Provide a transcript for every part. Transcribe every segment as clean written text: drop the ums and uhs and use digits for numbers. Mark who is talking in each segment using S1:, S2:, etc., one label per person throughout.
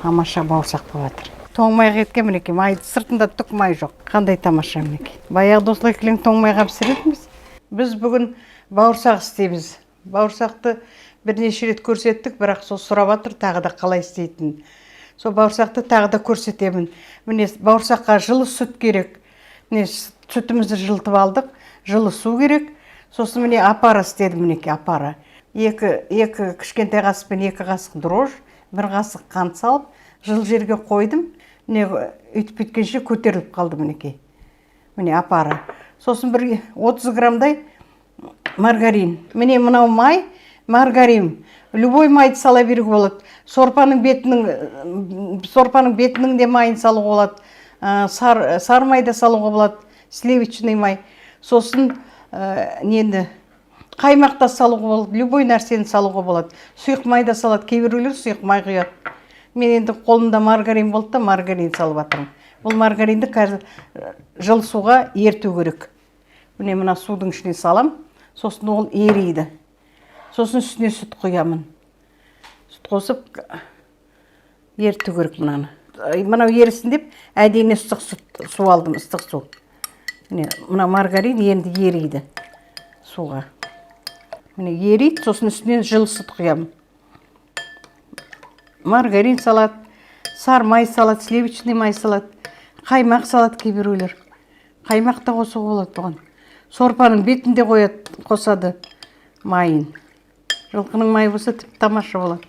S1: Тамаша бауырсақ болып жатыр. Тоңмай кеткен мінекей, май сыртында түк май жоқ. Қандай тамаша мінекей. Баяғыда осылай кілең тоңмайға пісіретінбіз. Біз бүгін бауырсақ істейміз. Бауырсақты бірнеше рет көрсеттік, бірақ сол сұрап жатыр тағы да қалай істейтінін. Сол бауырсақты тағы да көрсетемін. Міне, бауырсаққа жылы сүт керек. Міне, сүтімізді жылытып алдық, жылы су керек. Сосын міне опара істедім, мінекей опара. Екі кішкентай қасықпен 2 қасық дрожж, 1 қасық қант салып, жылы жерге қойдым. Міне, үйтіп бүйткенше көтеріліп қалды мінекей. Міне опара. Сосын бір 30 граммдай маргарин. Міне мынау май, маргарин. Любой майды сала беруге болады. Сорпаның бетінің де майын салуға болады. Сары май да салуға болады, сливочный май. Сосын нені қаймақ та салуға болады, любой нәрсені салуға болады. Сұйық май да салады, кейбіреулер сұйық май құяды. Мен енді қолымда маргарин болды да, маргарин салып жатырмын. Бұл маргаринді қазір жылы суға ерту керек. Міне, мына судың ішіне салам, сосын ол ериді. Сосын үстіне сүт құямын. Сүт қосып ерту керек мынаны. Мынау ерісін деп әдейі ыстық сүт, су алдым, ыстық су. Міне, мына маргарин енді ериді суға. Міне ериді, сосын үстінен жылы сүт құямын. Маргарин салады, сары май салады, сливочный май салады, қаймақ салады кейбіреулер. Қаймақ та қосуға болады бұған. Сорпаның бетін де қояды, қосады майын. Жылқының майы болса тіпті тамаша болады.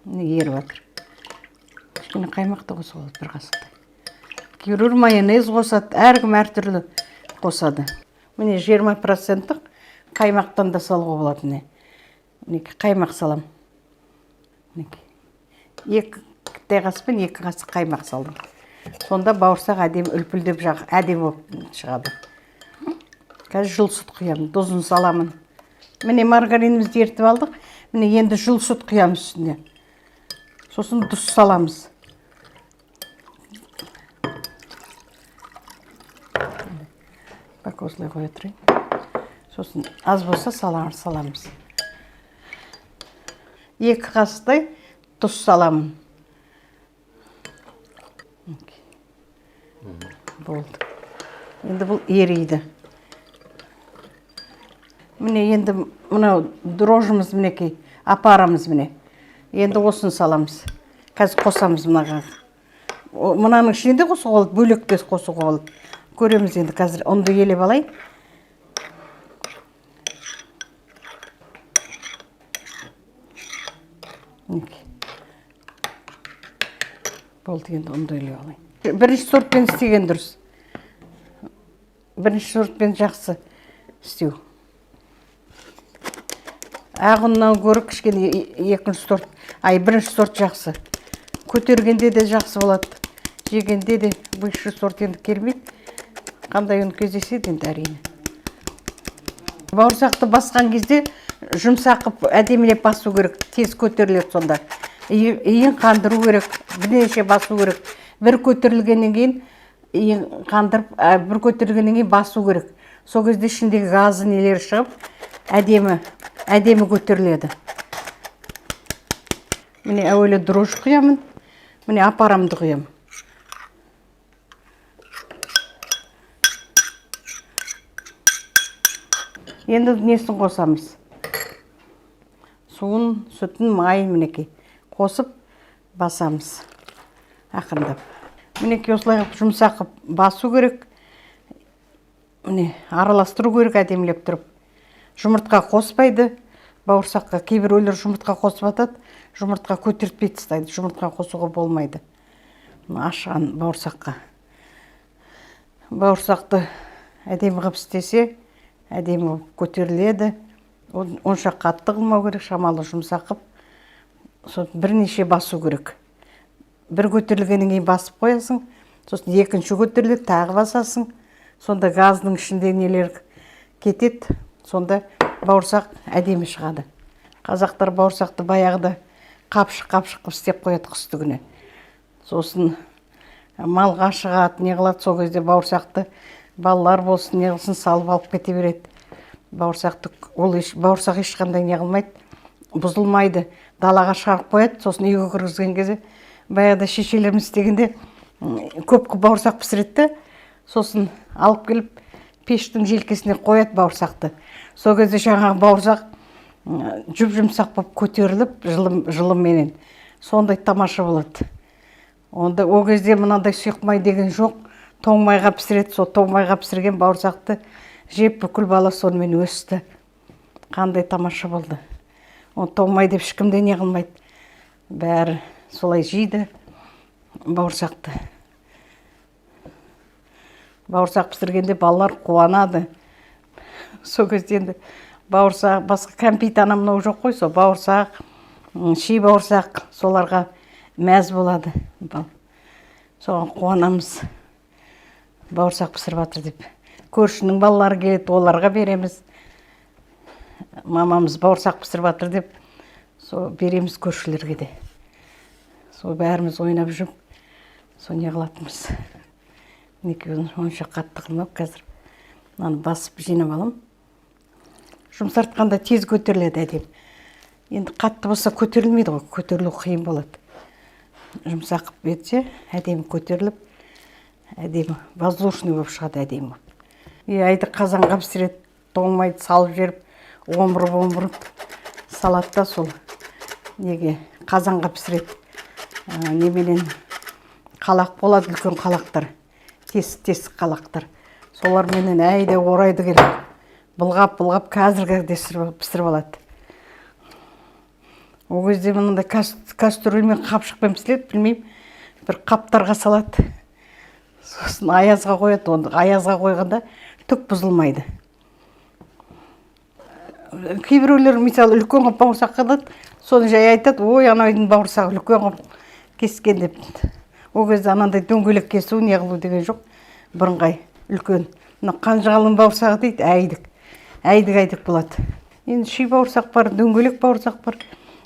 S1: Міне еріп жатыр. Кішкене қаймақ та қосуға болады, бір қасықтай. Кейбіреулер майонез қосады, әркім әртүрлі қосады. Міне 20%-тік қаймақтан да салуға болады міне. Мінекей қаймақ саламын. Мінекей. 2 кішкентай қасықпен 2 қасық қаймақ салдым. Сонда бауырсақ әдемі үлпілдеп жақ, әдемі болып шығады. Қазір жылы сүт құямын, тұзын саламын. Міне маргаринімізді ерітіп алдық. Міне енді жылы сүт құямыз үстіне. Сосын тұз саламыз. Бак осылай қоя тұрайын. Сосын аз болса саламыз. 2 қасықтай тұз саламын. Болды. Енді бұл ериді. Міне енді мынау дрожжымыз мінекей, апарамыз міне. Енді осыны саламыз. Қазір қосамыз мынаға. Мынаның ішіне де қосуға болады, бөлек те қосуға болады. Көреміз енді қазір ұнды елеп алайын. Мінекей. Болды, енді ұнды елеп алайын. Бірінші сортпен істеген дұрыс. Бірінші сортпен жақсы істеу. Ақ ұннан гөрі кішкене екінші сорт, ай, бірінші сорт жақсы. Көтергенде де жақсы болады. Жегенде де высший сорт енді келмейді. Қандай ұн кездеседі енді әрине. Бауырсақты басқан кезде жұмсақ қып әдемілеп басу керек, тез көтеріледі сонда. Иін қандыру керек, бірнеше басу керек. Бір көтерілгеннен кейін иін қандырып, бір көтерілгеннен кейін басу керек. Сол кезде ішіндегі газы нелері шығып, әдемі көтеріледі. Міне әуелі дрожж құямын, міне апарамды құямын. Енді несін қосамыз? Суын, сүтін, майын мінекей қосып басамыз ақырындап. Мінекей осылай қылып жұмсақ қылып басу керек. Міне араластыру керек әдемілеп тұрып. Жұмыртқа қоспайды. Бауырсаққа кейбіреулер жұмыртқа қосып атады, жұмыртқа көтертпей тастайды. Жұмыртқа қосуға болмайды. Мына ашыған бауырсаққа. Бауырсақты әдемі қылып істесе, әдемі болып көтеріледі. Онша қатты қылмау керек, шамалы жұмсақ қылып. Сосын бірнеше басу керек. Бір көтерілгеннен кейін басып қоясың, сосын екінші көтеріледі, тағы басасың. Сонда газдың ішінде нелер кетеді, сонда бауырсақ әдемі шығады. Қазақтар бауырсақты баяғыда қапшық-қапшық қылып істеп қояды қыстыгүні. Сосын малға шығады, не қылады, сол кезде бауырсақты балалар болсын, не қылсын салып алып кете береді. Бауырсақты ол бауырсақ ешқандай не қылмайды, Бұзылмайды, далаға шығарып қояды, сосын үйге кіргізген кезде, баяғыда шешелеріміз істегенде, көп қылып бауырсақ пісіреді де, сосын алып келіп пештің желкесіне қояды бауырсақты. Сол кезде жаңағы бауырсақ жұп жұмсақ болып көтеріліп, жылыменен сондай тамаша болады. Онда ол кезде мынандай сұйық май деген жоқ, тоң майға пісіреді. Сол тоң майға пісірген бауырсақты жеп, бүкіл бала сонымен өсті. Қандай тамаша болды! Оны тоң май деп ешкім де не қылмайды, бәрі солай жейді бауырсақты. Бауырсақ пісіргенде балалар қуанады. Сол кезде енді бауырсақ, басқа кәмпит, анау мынау жоқ қой, сол бауырсақ, ши бауырсақ, соларға мәз болады. Соған қуанамыз, бауырсақ пісіріп жатыр деп. Көршінің балалары келеді, оларға береміз. Мамамыз бауырсақ пісіріп жатыр деп, сол береміз көршілерге де. Сол бәріміз ойнап жүріп, сол не қылатынбыз. Мінекей, онша қатты қылмап, қазір мынаны басып жинап аламын. Жұмсартқанда тез көтеріледі, әдемі. Енді қатты болса, көтерілмейді ғой, көтерілу қиын болады. Жұмсақ қылып етсе, әдемі көтеріліп, әдемі воздушный болып шығады, әдемі болып. И айды қазанға пісіреді, тоңмайды, салып жіберіп, омырып омырып салады да, сол неге, қазанға пісіреді. Неменен, қалақ болады, үлкен қалақтар, тесік тесік қалақтар, соларменен әйде орайды келіп, былғап былғап қазіргі пісіріп алады. Ол кезде мынандай кастрюльмен, қапшықпен пісіреді, білмеймін, бір қаптарға салады, сосын аязға қояды. Оны аязға қойғанда түк бұзылмайды. Кейбіреулер, мысалы, үлкен қылып бауырсақ қылады, соны жай айтады: «Ой, анау бауырсағы үлкен қылып кескен», — деп. Ол кезде анандай дөңгелек кесу, не қылу деген жоқ, бірыңғай үлкен. Мына қанжығалының бауырсағы дейді, әйдік әйдік әйдік болады. Енді ши бауырсақ бар, дөңгелек бауырсақ бар,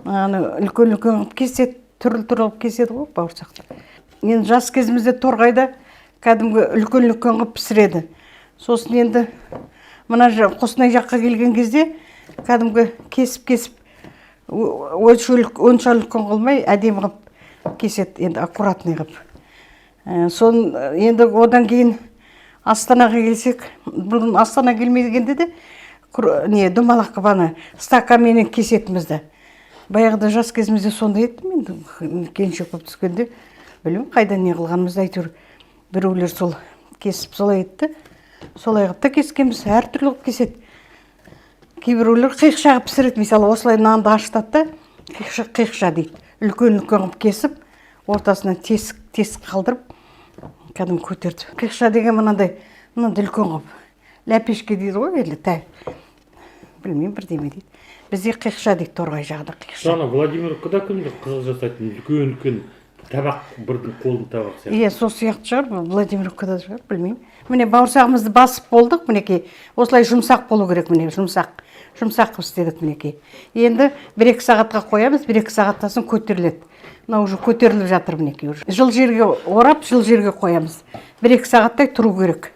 S1: аны үлкен үлкен қылып кеседі, түрлі түрлі қылып кеседі ғой бауырсақты. Енді жас кезімізде Торғайда кәдімгі үлкен үлкен қылып пісіреді. Сосын енді мына Қостанай жаққа келген кезде кәдімгі кесіп кесіп, онша үлкен қылмай, әдемі қылып кеседі енді, аккуратный қылып. Соны енді одан кейін Астанаға келсек, бұрын Астана келмегенде де не, домалақ қылып, ана стаканменен кесетінбіз да. Баяғыда жас кезімізде сондай еді. Енді келіншек болып түскенде, білмеймін, қайдан не қылғанымызды, әйтеуір біреулер сол кесіп, солай етті, солай қылып та кескенбіз. Әртүрлі қылып кеседі. Кейбіреулер қиықша қылып пісіреді. Мысалы, осылай нанды ашытады да, қиықша, қиықша дейді, үлкен үлкен қылып кесіп, ортасынан тесік тесік қалдырып, кәдімгі көтерді. Қиықша деген мынандай мынандай үлкен қылып, ләпешке дейді ғой или білмеймін, бірдеме дейді. Бізде қиықша дейді, Торғай жағында қиықша.
S2: Ана Владимировкада кімді қызық жасайтын, үлкен үлкен табақ, бірдің қолын табақ сияқты.
S1: Иә, сол сияқты шығар, Владимировкада шығар, білмеймін. Міне, бауырсағымызды басып болдық. Мінекей, осылай жұмсақ болу керек. Міне, жұмсақ жұмсақ қылып істедік. Мінекей, енді 1-2 сағатқа қоямыз. 1-2 сағаттан соң көтеріледі. Мына уже көтеріліп жатыр. Мінекей, уже жылы жерге орап, жылы жерге қоямыз. 1-2 сағаттай тұру керек,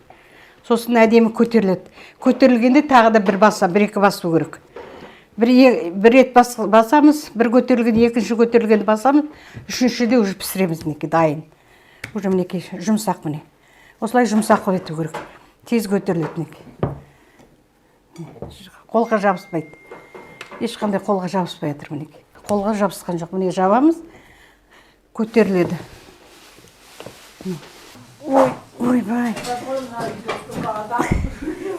S1: сосын әдемі көтеріледі. Көтерілгенде тағы да бір баса, бір екі басу керек. Бір рет басамыз, бір көтерілген, екінші көтерілгенде басамыз, үшіншіде уже пісіреміз. Мінекей, дайын уже. Мінекей, жұмсақ. Міне, осылай жұмсақ қылып ету керек, тез көтеріледі. Мінекей, қолға жабыспайды ешқандай, қолға жабыспай жатыр. Мінекей, қолға жабысқан жоқ. Міне, жабамыз, көтеріледі. Ой, ойбай!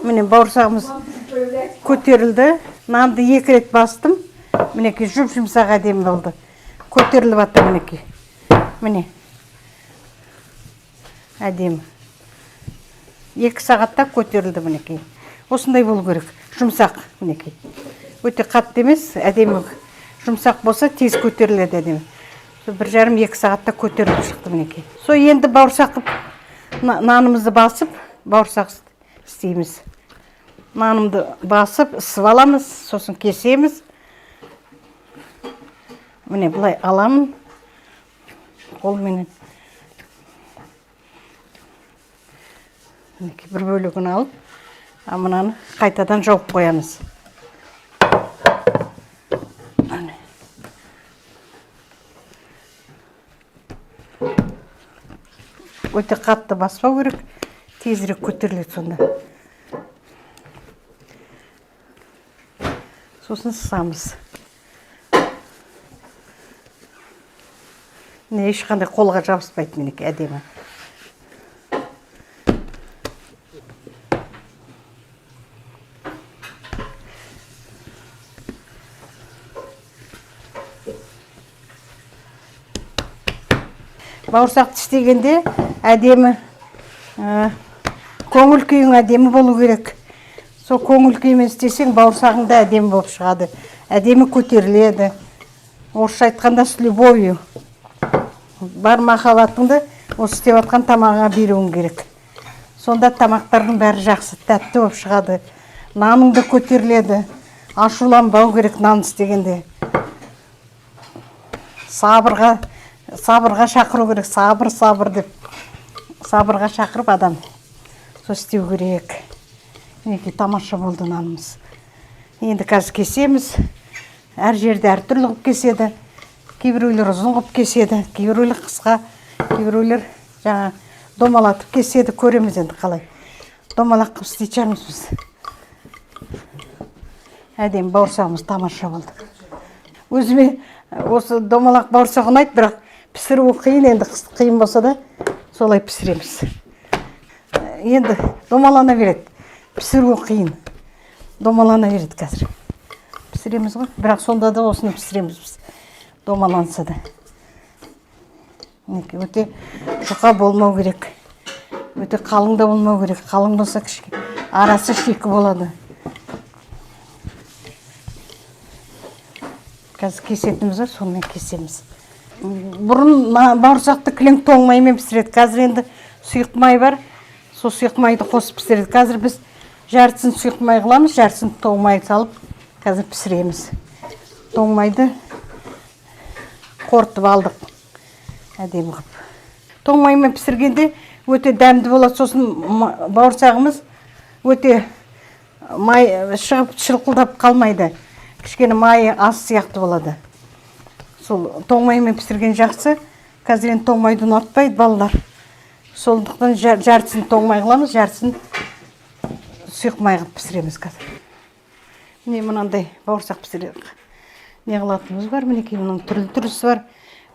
S1: Міне, бауырсағымыз көтерілді. Нанды екі рет бастым. Мінекей, жұп жұмсақ, әдемі болды, көтеріліп жатыр. Мінекей, міне, әдемі 2 сағатта көтерілді. Мінекей, осындай болу керек, жұмсақ. Мінекей, өте қатты емес, әдемі жұмсақ болса, тез көтеріледі, әдемі. Сол 1,5-2 сағатта көтеріліп шықты. Мінекей, сол енді бауырсақ қылып, нанымызды басып, бауырсақ істейміз. Нанымды басып, ысып аламыз, сосын кесеміз. Міне, былай аламын қолменен. Мінекей, бір бөлігін алып, а мынаны қайтадан жауып қоямыз. Өте қатты баспау керек, тезірек көтеріледі сонда. Сосын сысамыз. Міне, ешқандай қолға жабыспайды, мінекей, әдемі. Бауырсақты істегенде әдемі, көңіл күйің әдемі болу керек. Сол көңіл күймен істесең, бауырсағың да әдемі болып шығады, әдемі көтеріледі. Орысша айтқанда, с любовью. Бар махаббатыңды осы істеп жатқан тамағыңа беруің керек. Сонда тамақтардың бәрі жақсы, тәтті болып шығады, наның да көтеріледі. Ашуланбау керек нан істегенде. Сабырға шақыру керек. Сабыр, сабыр деп, сабырға шақырып адам сол істеу керек. Мінекей, тамаша болды нанымыз. Енді қазір кесеміз. Әр жерде әртүрлі қылып кеседі. Кейбіреулер ұзын қылып кеседі, кейбіреулер қысқа, кейбіреулер жаңа домалатып кеседі. Көреміз енді, қалай домалақ қылып істейтін шығармыз біз. Әдемі бауырсағымыз тамаша болды. Өзіме осы домалақ бауырсақ ұнайды, бірақ пісіру қиын енді. Қиын болса да, солай пісіреміз. Енді домалана береді, пісіру қиын, домалана береді. Қазір пісіреміз ғой, бірақ сонда да осыны пісіреміз біз, домаланса да. Мінекей, өте жұқа болмау керек, өте қалың да болмау керек. Қалың болса, кішкене арасы шикі болады. Қазір кесетініміз бар, сонымен кесеміз. Бұрын бауырсақты кілең тоң маймен пісіреді. Қазір енді сұйық май бар, сол сұйық майды қосып пісіреді. Қазір біз жартысын сұйық май қыламыз, жартысын тоң май салып қазір пісіреміз. Тоң майды қорытып алдық әдемі қылып. Тоң маймен пісіргенде өте дәмді болады. Сосын бауырсағымыз өте май шығып, шылқылдап қалмайды, кішкене майы аз сияқты болады. Сол тоң маймен пісірген жақсы. Қазір енді тоң майды ұнатпайды балалар, сондықтан жартысын тоң май қыламыз, жартысын сұйық май қылып пісіреміз. Қазір міне, мынандай бауырсақ пісіре не қылатынымыз бар. Мінекей, мұның түрлі түрлісі бар,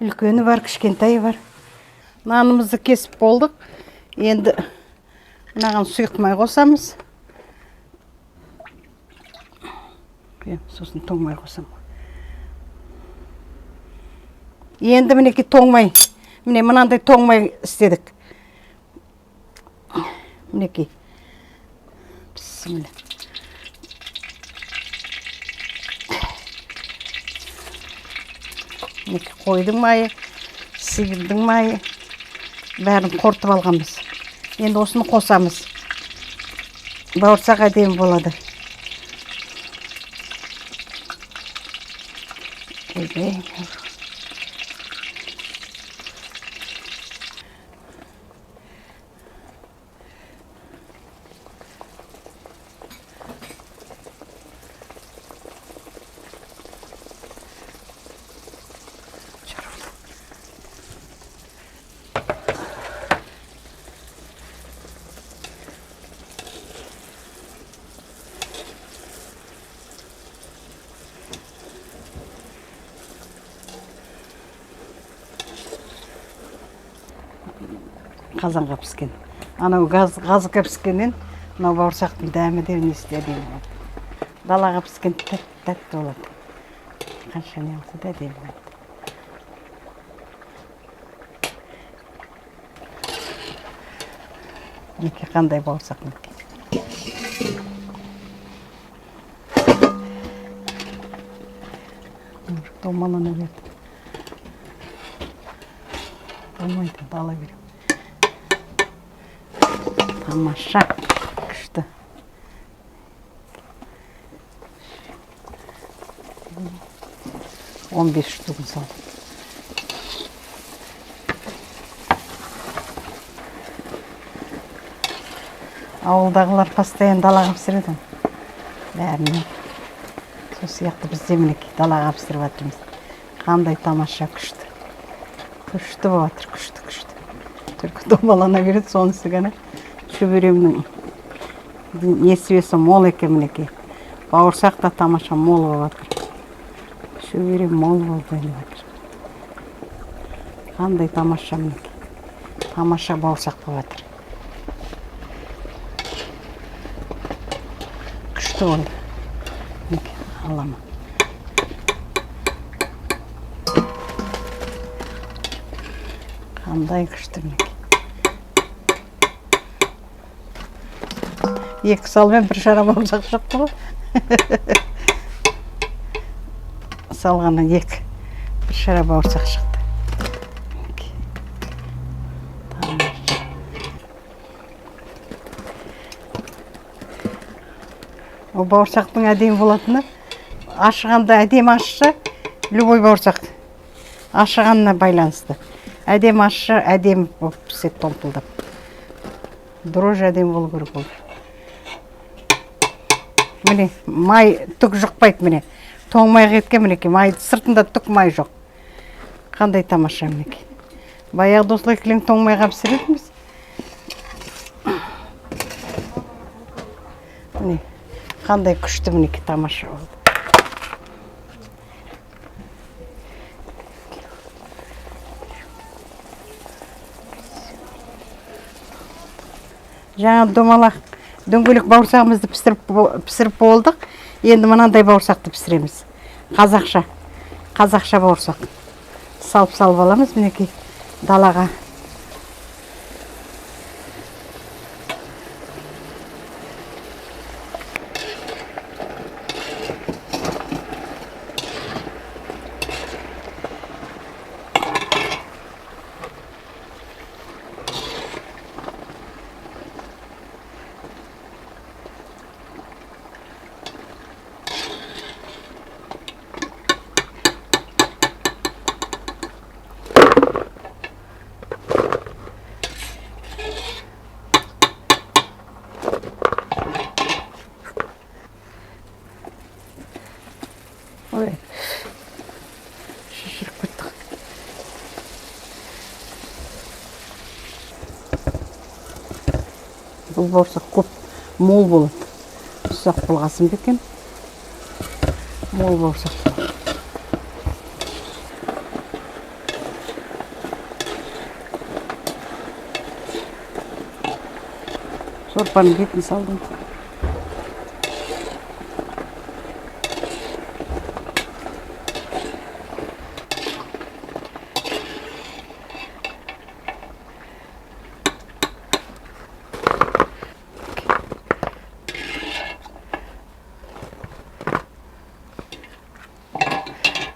S1: үлкені бар, кішкентайы бар. Нанымызды кесіп болдық. Енді мынаған сұйық май қосамыз. Сосын тоң май қосамын. Енді, мінекей, тоң май. Міне, мынандай тоң май істедік, мінекей. Бісміллә. Мінекей, қойдың майы, сиырдың майы, бәрін қорытып алғанбыз. Енді осыны қосамыз, бауырсақ әдемі болады. Ойбай. Қазанға піскен, анау газға піскеннен мынау бауырсақтың дәмі де, несі де әдемі болады. Далаға піскен тәтті болады, қанша не болса да әдемі болады. Мінекей, қандай бауырсақ, мінекей. Домалана берді, болмайды енді, ала беремін. Тамаша, күшті. 15 штугін салдым. Ауылдағылар постоянно далаға пісіреді ғой бәріне. Сол сияқты біз де, мінекей, далаға пісіріп жатырмыз. Қандай тамаша, күшті. Күшті болып жатыр, күшті, күшті. Только домалана береді, сонысы ғана. Шөберемнің несібесі мол екен, мінекей. Бауырсақ та тамаша мол болып жатыр. Шөберем мол болды деп жатыр. Қандай тамаша, мінекей. Тамаша бауырсақ болып жатыр. Күшті болды. Мінекей, аламын. Қандай күшті, мінекей. Екі салмен бір шара бауырсақ шықты ғой. Салғаннан екі бір шара бауырсақ шықты. Мінекей. Тамаша. Ол бауырсақтың әдемі болатыны, ашығанда әдемі ашса, любой бауырсақ ашығанына байланысты. Әдемі ашса, әдемі болып піседі томпылдап. Дрожжи әдемі болу керек ол. Міне, май түк жұқпайды, міне. Тоңмай кеткен, мінекей, май сыртында түк май жоқ. Қандай тамаша, мінекей. Баяғыда осылай кілең тоң майға пісіретінбіз. Міне, қандай күшті, мінекей, тамаша болды. Жаңа домалақ дөңгелек бауырсағымызды пісіріп болдық. Енді мынандай бауырсақты пісіреміз. Қазақша. Қазақша бауырсақ. Салып-салып аламыз, мінекей, далаға. Ой, шешіріп кеттік. Бұл бауырсақ көп мол болады. Ұсақ болғасын ба екен? Мол бауырсақ болады. Сорпаның бетін салдым.